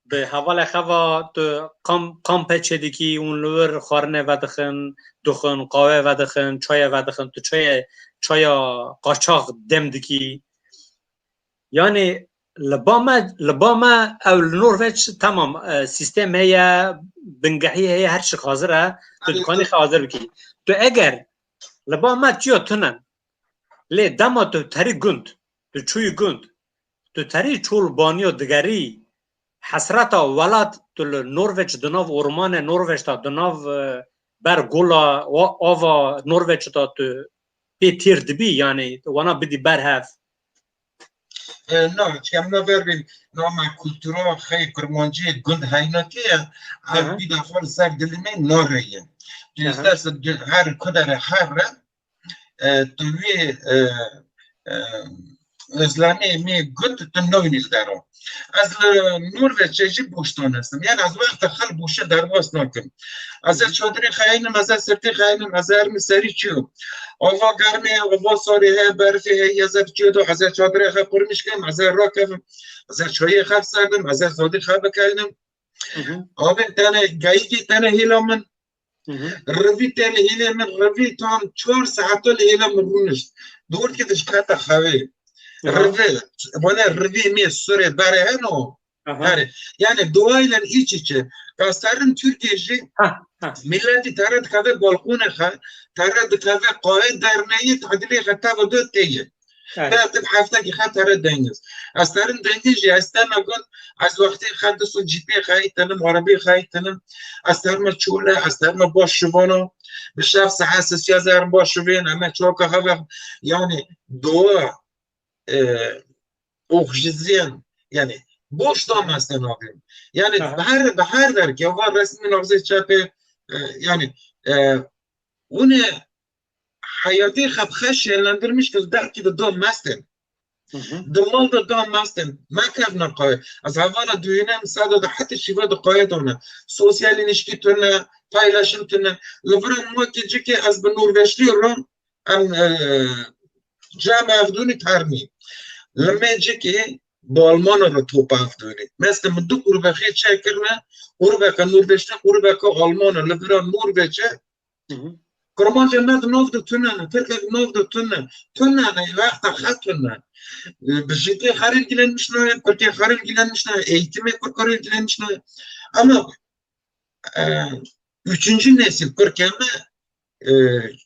bi hevalê xeva tu kam-, kampe çêdikî, hûn li wir xwarinê vedixin, dixwin, qawê vedixin, çayê vedixin, tu çayê, çaya qaçax dem dikî. Yani li ba me, li ba me ew li Norveç temam, e, sîstem heye, bingehî heye, her şik hazir e, tu dikanî xwe hazir bikî. Tu eger li ba me çiya tune, lê dema tu terî gund, tu çûyî gund, tu terî çol baniya digerî, hesreta welat, tu li Norveç di nav ormanê Norveç de, di nav, e, ber gola, wa-, ava Norveç de tu pê têr dibî, yani wana bidî ber hev. E, na, çi em naver bin, na me kultura xey Kurmancî gund heynakê ye, ev Aha. bîda xwe li ser dilê me naheye. Tu Aha. istersen di-, her kudere her re, e, tu wî, e, e, özlemê me gund tu newînî li dero. Ez li Norveçê jî boştan estim. Yani ez wexta xel boşe derbas nakim. Ez ê çadirê xeynim, ez ê sirtê xeynim, ez ê hermî serî çiyo. Ava germê, ava sarê heye, berfê heye, ez ê çiyo do, ez ê çadirê xwe qurmîş kim, ez ê rakevim, ez ê çayê xwe serdim, ez ê zadî xwe bikelnim. Hı hı. Avê tene, geyikê tene hêla min, Hı hı. rivî tene hêlê min, rivî tam çar saeto li hêla min rûnişt. Dor ki dişkete xewê. Aha. Rivî, vane rivî mê surê berê heno. Aha. Herê. Yani duayla iç içe. Ka serin Türkiye jî Ha, ha. milletî tere dikeve balkonê xwe, tere dikeve qayê derneyê tadilê xwe teva do teye. Evet. Belki heftekî xwe tere dengiz. Ez serin dengiz jî ez teme got, ez wextê xwe diso cîpê xwe tinim, arabê xwe tinim. Ez terme çole, ez terme baş şivana. Bi şev saet sisiya zerim baş şivên, eme çoka xwe ve, yani doğa, e, oksijen, yani boş da mesten abim. Yani Aha. Bi her, bi her derke, va resmî nabzê çepê, e, yani, e, une heyatê xwe bi xwe şenlendirmiş ki derkî de da mestin. Hı hı. Di mal de da mestin. Me kevna qayê. Ez hevala duyunem, sada da heta şiva de qayê done. Sosyal ilişki tune, paylaşım tune. Li vira mokê cikê ez bi Norveçlî ram, em, e, cem evdûnî termî. Li me cikê bi Almana re top evdûnî. Mesela min du qurbexê çekirine, qurbeke Norveçlî, qurbeke Almana. Li vira Norveçe Hı hı. Kurmanca me di nav de tune ne, Tirkek nav de tune, tune ne, wexta xwe tune. Bi jidê xerî ilgilenmiş ne, Kurkê xerî ilgilenmiş ne, eğitimê Kurkê ilgilenmiş ne. Ama, e, üçüncü nesil Kurkê me, e,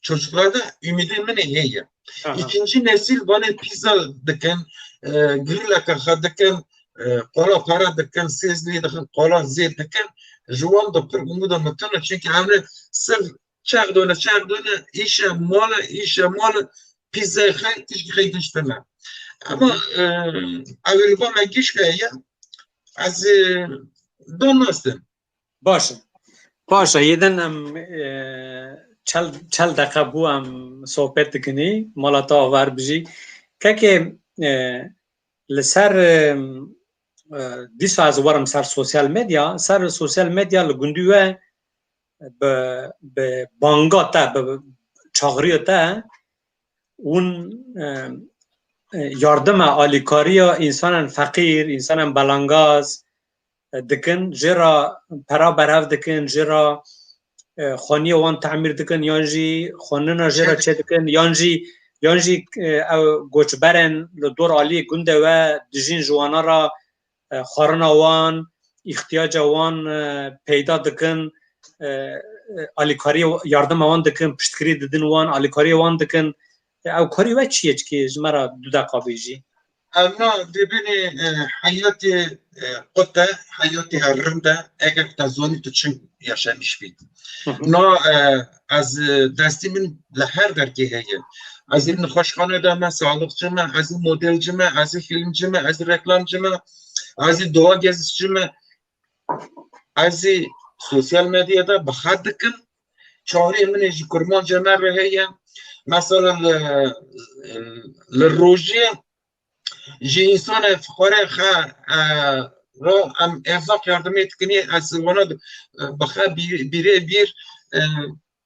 çocuklarda ümidê min heye. Aha. İkinci nesil bana pizza dikin, e, grilleke xwe dikin, e, qola para dikin, sêz lê dikin, qola zêr dikin. Ji wan de pir umuda min tune, çünkü ew ne sirf çax done, çax done, îşe male, îşe male, pîzeyê xey, tişkî xey tiştine. Ama, e, ew ê li ba me giş heye, ez, e, don nastim. Baş e. Baş e. Yê din em, e, çel, çel deqe bû em sohbet dikinî. Mala te aver bijî. Kekê, e, li ser, e, e, dîsa ez werim ser sosyal medya. Ser sosyal medya li gundî we bi, bi banga te, bi çaxiriya te hûn, e, e, yardime, alîkariya însanên feqîr, însanên belengaz, e, dikin, jê re pera berhev dikin, jê re, e, xaniyê wan temîr dikin, yan jî xanina jê re çê dikin, yan jî, yan jî, e, ew goçberên li dor aliyê gundê we dijîn, ji wana re, e, xwarina wan, îhtiyaca wan, e, peyda dikin, e, e, alîkariyê, yardima wan dikin, piştgirî didin wan, alîkariyê wan dikin. E, ew karî we çi ye, çikê ji me re du deqa bêjî? Evna dibinê, e, heyatê, e, qut e, heyatê rind e, eger te zanî tu çi yaşamiş bî. Hı hı. Na, e, ez, e, destî min li her derkê heye. Ez ê nexweşxane de me, sağlıkçı me, ez ê modelci me, ez ê filmci me, ez ê reklamcı me, ez ê doğa gezicisi me. Ez ê sosyal medyada bi xwe dikim. Çarê min ê ji kurmanca me re heye. Mesela li, li rojê ji însanê fiqare xe, e, re em erzaq yardimê dikinî, ez wana di-, e, bi xe bî-, bîrê bîr, e,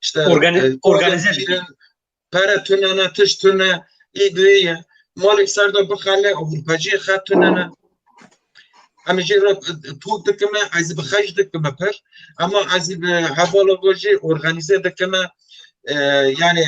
işte, Organi-, e, organize dikin. Pere tune ne, tişt tune, î duye ye. Malek ser de bixele, Ewropaciyê xe tune ne. Em jê re tok dikime, ez bi xeş dikime pir. Ama ez bi hevala xwe jî organize dikime. E, yani,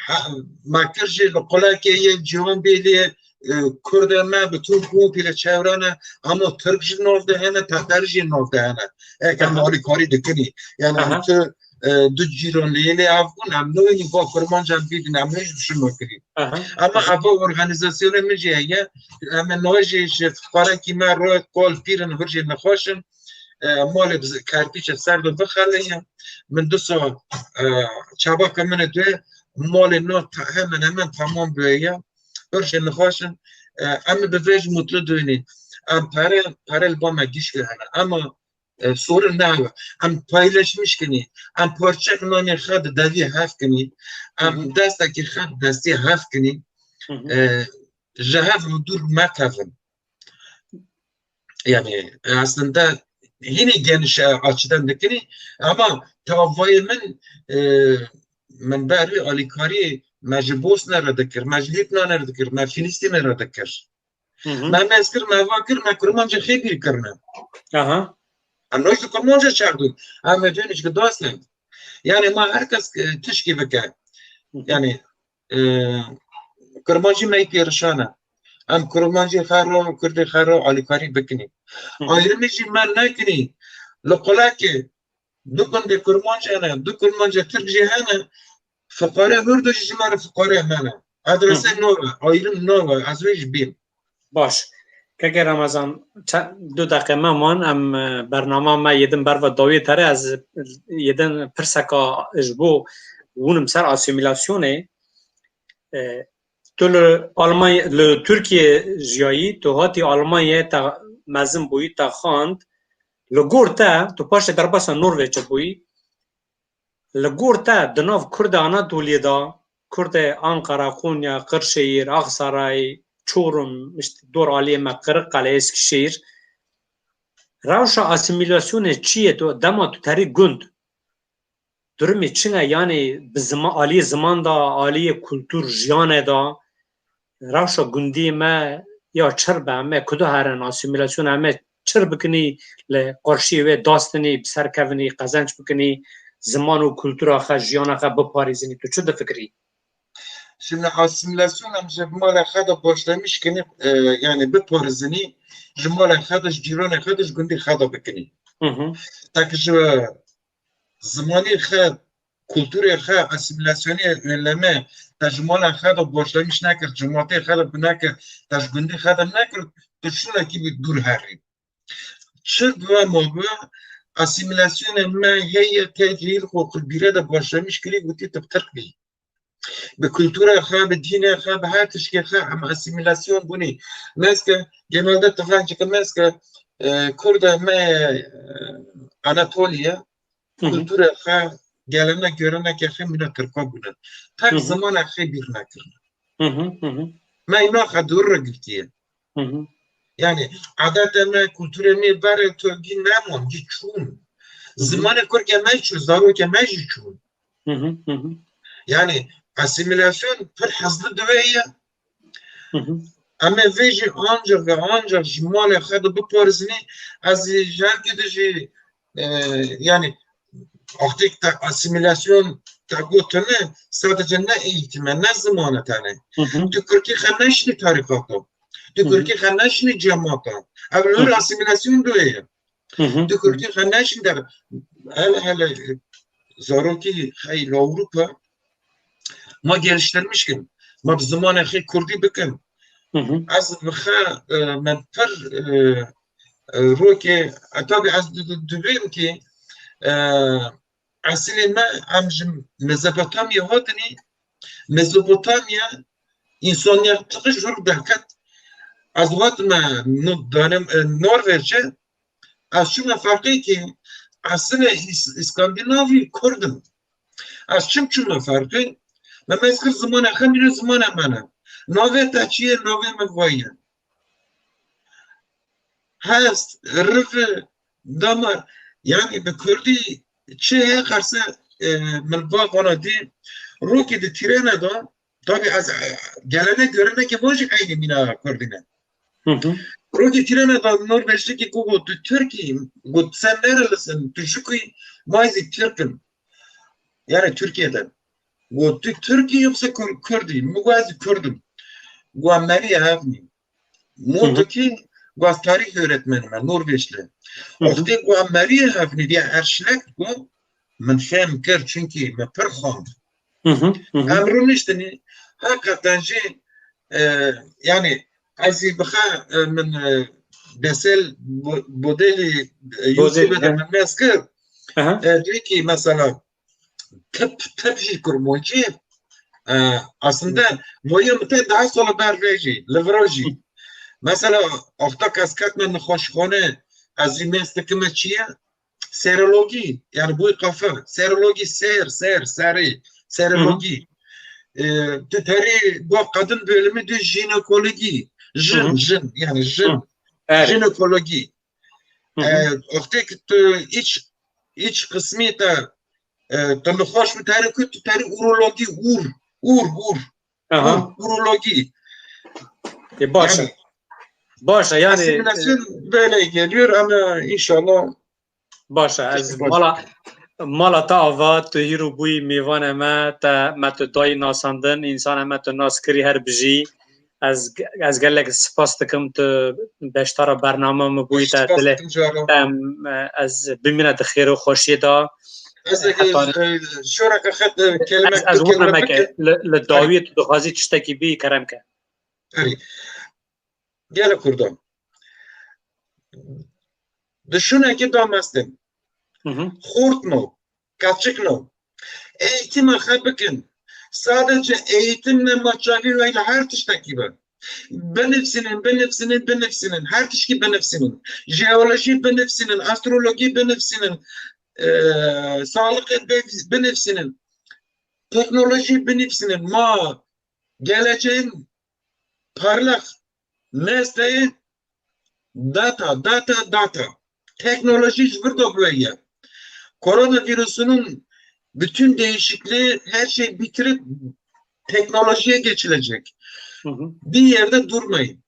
ha, me kir jî li qulekê yê ciwan bêlê, e, Kurdê me bi Tirk û pîle çewrane, ama Tirk jî nav de hene, Teter jî nav de hene. Eke Aha. malîkarî dikinî. Yani, Aha. em tu, e, du cîran lê lê ev bûn, em newênî va Kurmanca bîdin, em hêj bi şino kirî. Aha. Ama Aha. eva organizasyonê min jî heye, em ê nojê ji fiqarekî me ro kol pîrin, vir jî nexweşin. E, malê bi kerpîçe ser de bixeleye. Min du sal, e, çavaka min ê duyê malê no te-, hemen hemen tamam bûye. Her şey nixweş in. E, em ê bi vê jî mutlu dûnî. Em pere, pere li ba me gişkê hene. Ama, e, sorun ne ew e. Em paylaşmiş kinî. Em parçek nanê xwe di devî hev kinî. Em Hı hı. destekî xwe di destê hev kinî. Hı hı. E, ji hev û dûr mekevin. Yani, e, aslında hinî geniş, e, açıdan dikinî, ama tavayê min, e, min berî alîkarî me ji Bosna re dikir, me ji Lîbnanê re dikir, me Filistînê re dikir. Hı hı. Me mez kir, me va kir, me Kurmanca xê bîr kirine. Aha. Em noj di Kurmanca çaxdûn. Em ê dûn ji dastên. Yani, ma her kes, e, tişkî bike. Hı hı. Yani, e, Kurmancî me yê pêrişan e. Em Kurmancî xwe re, Kurdê xwe re alîkarî bikinî. Hı hı. Ayrımî jî me nekinî. Li qulekê du gundê Kurmanc hene, du Kurmanca Tirk jî hene. Fiqare hurdo jî ji me re fiqare me ne. Adrese Hı. nove, ayrım nove, ez wê jî bêm. Baş. Keke Ramazan, çe-, du deqe me man, em, e, bernama me yê din berva dawiyê tere, ez yê din pirseka ji bo winim ser asîmîlasyonê. E, tu li Almanya, li Tirkiye jiyayî, tu hatî Almanyayê te mezin bûyî, te xwend. Li gor te, tu paşê derbasa Norveçê bûyî. Li gor te di nav Kurdê Anatoliyê de, Kurdê Ankara, Konya, Qirşehîr, Aksaray, Çorum, işte dor aliyê me Qiriqale, Eskişehîr, rewşa asîmîlasyonê çi ye? Tu, dema tu terî gund, durumê çi ne? Yanî bi zima-, aliyê ziman de, aliyê kultur, jiyanê de, rewşa gundî me ya çir be, em ê kudu herin, asîmîlasyon em ê çir bikinî, li qarşiyê wê dastinî, bi ser kevinî, qezenc bikinî, ziman û kultura xwe, jiyana xwe biparêzinî. Tu çi difikirî? Şimdi asîmîlasyon em ji malê xwe de başlamiş kinî, e, yani biparêzinî, ji malê xwe de, ji cîranê xwe de, ji gundî xwe de bikinî. Hı hı. Tek ji zimanê xwe, kulturê xwe, asîmîlasyonê önleme, te ji mala xwe de başlamiş nekir, cimatê xwe de binekir, te ji gundê xwe de nekir, tu şûnekî bi dûr herî. Çi bibe ma bibe, asîmîlasyonê me heye, te cihîl xwe qil bîre de başlamiş kirî, gotî tu bi Tirk bî. Bi kultura xwe, bi dînê xwe, bi her tişkê xwe em asîmîlasyon bûnî. Meske, genelde tifencike meske, e, Kurda me, e, Anatoliye, Hı hı. kultura xwe, gelenek, görenekê xwe mîna Tirka bûne. Tek Hı hı. zimana xwe bîr nekirine. Hı hı, hı hı. Me îna xwe dûr re girtiye. Hı hı. Yani, adetê me, kulturê me berê tolgî nemon, cî çûn. Hı hı. Zimanê Kurdkê me çû, zarokê me jî çûn. Hı hı, hı hı. Yani, asîmîlasyon pir hezli dibe ye. Hı hı. Em ê vê jî ancak ve ancak ji malê xwe de biparêzinî, ez jî ji her kê de jî, e, yani, wextê te asîmîlasyon te gotine, sadece ne eğitime, ne zimane tene. Hı hı. Tu Kurdkî xwe neşinî tarîxata. Tu Hı hı. Kurdkî xwe neşinî cemata. Ev li Hı hı. asîmîlasyon doye. Hı hı. Tu Kurdkî xwe neşin der. Hele hele, e, zarokî hey li Ewropa ma geliştirmiş kim. Ma bi zimanê xê kurdî bikim. Hı hı. Ez bi xwe, e, min pir, e, e, rokê, e, tabî ez di-, di-, dibêm ki, e, esilê me em ji Mezopotamya hatinî. Mezopotamya însaniyetî ji derket. Ez hatime no-, danim, e, Norveç'e. Ez çûme ferqê ki esilê Îs-, Îskandinavî Kurd im. Ez çim çûme ferqê? Me mezkir zimanê xemîre zimanê me ne. Navê te çi ye? Navê min vay ye. Hest, rivi, damar, yani bi kurdî çi heye qerse, e, min va vana dî, rokî di tîrene de, tabî ez, e, gelene görene ki van jî eynî mîna kurdî ne. Hı hı. Rokî tîrene de Norveçlikî ku got tu Tirkî, got sen nerelisin, tu ji kuî, ma ez jî Tirk im. Yani Türkiye'den. Got tu Tirkî yoksa Kur-, Kurdî? Min got ez Kurd im. Got merî hevnî. Hı hı. Moto ki got tarih öğretmenim e, Norveçli. Hı hı. Oxtê got merî hevnî diye erşlek got min fem kir çünkü me pir xwend. Hı hı, hı hı. Em rûniştinî, hakikaten jî, e, yani ez ê bixe, e, min, e, Besel Bo-, Bodelî, e, Bodelî, YouTube de he. Min mez kir. Aha. E, diyor ki mesela tip, tip jî kurmancî, e, aslında Hı. Voyê min te daha sonra ber vê jî, li vira jî. Hı. Mesela, axta kes ketme nexweşxane, ez jî mez dikime çi ye? Serologî, yani bu kafe, serologî, ser, ser, serî, serologî. Hı hı. E, tu terî bu kadın bölümü de jinekologî, jin, Hı hı. jin, yani jin, Hı. Evet. Jinekologî. Hı hı. E, oxtê ki tu iç, iç kısmı da, e, tu nexweş bi terî kut, tu terî urologî, ur, ur, ur, Aha. ur, urologî. E, baş e. Yani, Baş e, yani, asimilasyon e, böyle geliyor ama inşallah Baş e, ez Baş. mala, mala te ava, tu hîro bûyî mêvanê me, te me tu dayî nasandin, însanê me tu nas kirî her bijî. Ez, ez gelek spas dikim tu beşdara bernama min bûyî, te Spas dilê dikim cara. em, e, ez bimîne di xêr û xweşiyê de. Ez eke, Hetanî e, şoreke xet, e, kelime, ez, ez du kelime were meke, bikim. li, li Erê. dawiyê tu dixwazî tiştekî bî, kerem ke. Erê. Gelê Kurdan. Di şûnekê damestin. Hı hı. Xortno, kaçikno. Eğitime xwe bikin. Sadece eğitimle maçavî weyl her tiştekî be. Binivsînin, binivsînin, binivsînin. Her tişkî binivsînin. Jeoloji binivsînin, astroloji binivsînin. E, sağlık bi-, binivsînin. Teknoloji binivsînin. Ma geleceğin parlak mesleği data, data, data. Teknoloji ji vir de bi we ye. Koronavirüsünün bütün değişikliği, her şey bitirip teknolojiye geçilecek. Hı hı. Bir yerde durmayın.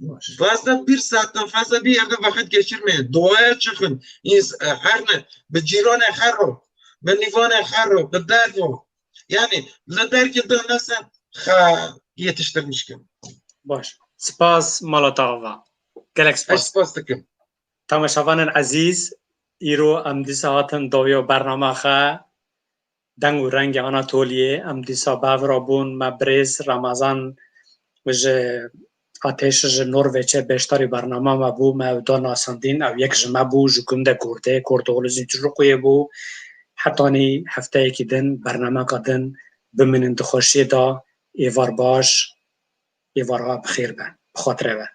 Baş. Fazla bir saatten fazla bir yerde vakit geçirmeyin. Doğaya çıkın. İns-, e, her ne, bi cîranê xwe re, bi nîvanê xwe re, bi ber re. Yani, li derkê de nese xwe yetiştirmiş kim. Baş. Spas, mala te ava. Gelek Ez spas. Spas dikim. Temaşevanên ezîz, îro em dîsa hatin dawiya bernama xwe, Deng û Rengê Anatoliyê. Em dîsa bi hev re bûn, me birêz Remezan ji Ateş ji Norveçê beşdarî bernama me bû, me ew da nasandin, ew yek ji me bû, ji gundê Kurdê, Kurdoğlu Zincirlikuye bû. Hetanî hefteyekî din, bernameka din, bimînin di xweşiyê de, êvar baş, êvar we bi xêr be, bi xatirê we.